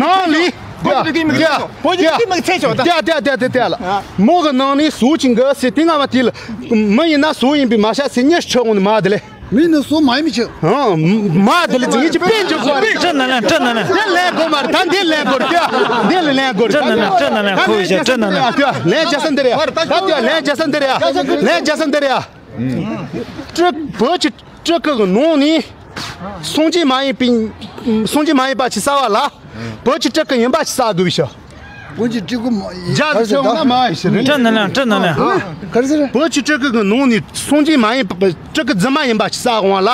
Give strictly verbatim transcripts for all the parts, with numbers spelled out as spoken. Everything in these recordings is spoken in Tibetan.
ནང་ལས། བོད་ཀྱི་སྤྲུལ་སྐུའི་མིག་ཚད་ཤོག་བོད་ཀྱི་སྤྲུལ་སྐུའི་མིག་ཚད་ཤོག་ད། དེ་དེ་དེ་དེ་དེ་ལ། མོ་གི་ནང་ནས་བཟོ་ཅིག་འགའ་ཟེར་དེ་ང་མ་དེ་ལ། མི་ཡིན་ན་བཟོ་ཡིན་པའི་མ་ཤ་ཟེར་ཉེར་ཆོག་འོང་ནི་མ་དེ་ལས། མི་ནི་སུ་མ་ཡིན་མི་ཆོག་ཨང་། མ་དེ་ལ་ཅིག་ངེད་ཀྱི་དཔེ་འཇོག་དགོས་རེད། སྤྲིན་ནན་ལན། སྤྲིན་ནན་ལན། དེ་ལན་དགོས་མ་རེད། ད་འདི་ལན་དགོས་རེད། དེ་ལན་དགོས་རེད། སྤྲིན་ནན་ལན། སྤྲིན་ནན་ལན། ཁོ་ཡི་ཞེ་སྤྲིན་ནན་ལན། ལན་རྒྱག་ས་འདི་རེད། ད་དེ་ལན་རྒྱག་ས་འདི་རེད། ལན་རྒྱག་ས་འདི་རེད། སྤྲུལ། བོད་ཀྱི་སྤྲུལ་སྐུ་གི་ནང་ནས་སངས་རྒྱས་མ་ཡིན་པའི། སངས་རྒྱས་མ་ཡིན་པ་ཞིག་བསགས་པ་ལ། བོད་ཀྱི་སྤྲུལ་སྐུ་ཡིན་པ་ཞིག་བསགས་དགོས་ཤག་བོད་ཀྱི་སྤྲུལ་སྐུ་མ་ཡིན། རྒྱ་གི་ཆོས་ན་མ་ཡིན་ཞིག་རེད། སྤྲིན་ནན་ལན། སྤྲིན་ནན་ལན། ག་རེ་ཟེར། བོད་ཀྱི་སྤྲུལ་སྐུ་གི་ནང་ནས་སངས་རྒྱས་མ་ཡིན་པ་སྤྲུལ་སྐུ་རྫུན་མ་ཡིན་པ་ཞིག་བསགས་འོང་ལ།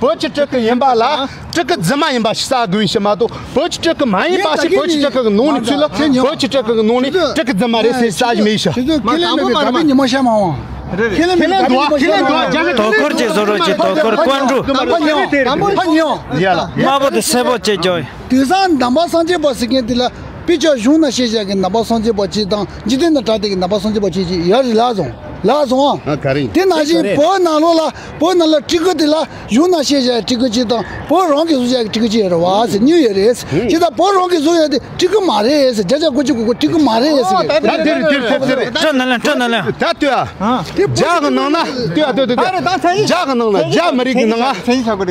བོད་ཀྱི་སྤྲུལ་སྐུ་ཡིན་པ་ལ་སྤྲུལ་སྐུ་རྫུན་མ་ཡིན་པ་ཞིག་བསགས་དགོས་ཤག་མ་གཏོགས་བོད་ཀྱི་སྤྲུལ་སྐུ་མ་ཡིན་པ་ཞིག་བོད་ཀྱི་སྤྲུལ་སྐུ་གི་ནང་ནས་ཚུད་ལ་བོད་ཀྱི་སྤྲུལ་སྐུ་གི་ནང་ནས་སྤྲུལ་སྐུ་རྫུན་མ་རེད་ཟེར་བསགས་ཀྱི་མེད་ཤག་ཁས་ལེན་མེད་པའི་དམ་པའི་ཉིན་མོ་ཤར་མ་འོང་། ཁས་ལེན་མེད་པའི་དམ་པའི་ཉིན་མོ་ཤར་མ་འོང་། དོ་ཁུར་གྱི་བཟོ་རོགས་ཀྱི་དོ་ཁུར་ཀོན་ཀྲུ། དམ་པ་ཉོ། དམ་པ་ཉོ། དམར་པོ་དེ་སེར་པོ་བྱེད་རྒྱུ། དེང་སང་ནང་པ་སངས་རྒྱས་པ་ཟེར་མཁན་དེ་ལ་དཔེ་ཆ་གཞུང་ན་བཤད་བཞག་གི་ནང་པ་སངས་རྒྱས་པ་གཅིག་དང་འཇིག་རྟེན་ན་གྲགས་བསྡད་ཀྱི་ནང་པ་སངས་རྒྱས་པ་གཅིག་ཅིག་ཡོད་རེད་ལགས་སོང་། ལགས་སོང་ཨ། ཨ་ག་རེ་ཡིན། དེ་ནང་བཞིན་བོད་ནང་ལོགས་ལ་བོད་ནང་ལ་སྤྲུལ་སྐུ་དེ་ལ་གཞུང་ན་བཤད་བཞག་གི་སྤྲུལ་སྐུ་གཅིག་དང་བོད་རང་གིས་བཟོ་བཞག་གི་སྤྲུལ་སྐུ་གཅིག་ཡོད་རེད་བ་ཟེར་གཉིས་ཡོད་རེད། ཁྱེད་ད་བོད་རང་གིས་བཟོ་ཡག་དེ་སྤྲུལ་སྐུ་མ་རེད་ཟེར། བརྒྱ་ཆ་དགུ་བཅུ་གོ་གོ་སྤྲུལ་སྐུ་མ་རེད་ཟེར་གི་རེད། ད་དེ་རེད་དེ་རེད་དེ་རེད། སྤྲིན་ནན་ལན། སྤྲིན་ནན་ལན། ད་ལྟོས་ཨ། རྒྱ་གི་ནང་ན་ལྟོས་ཨ་ལྟོས་ལྟོས་ལྟོས། རྒྱ་གི་ནང་ན་རྒྱ་མི་རིགས་ཀྱི་ནང་ང་།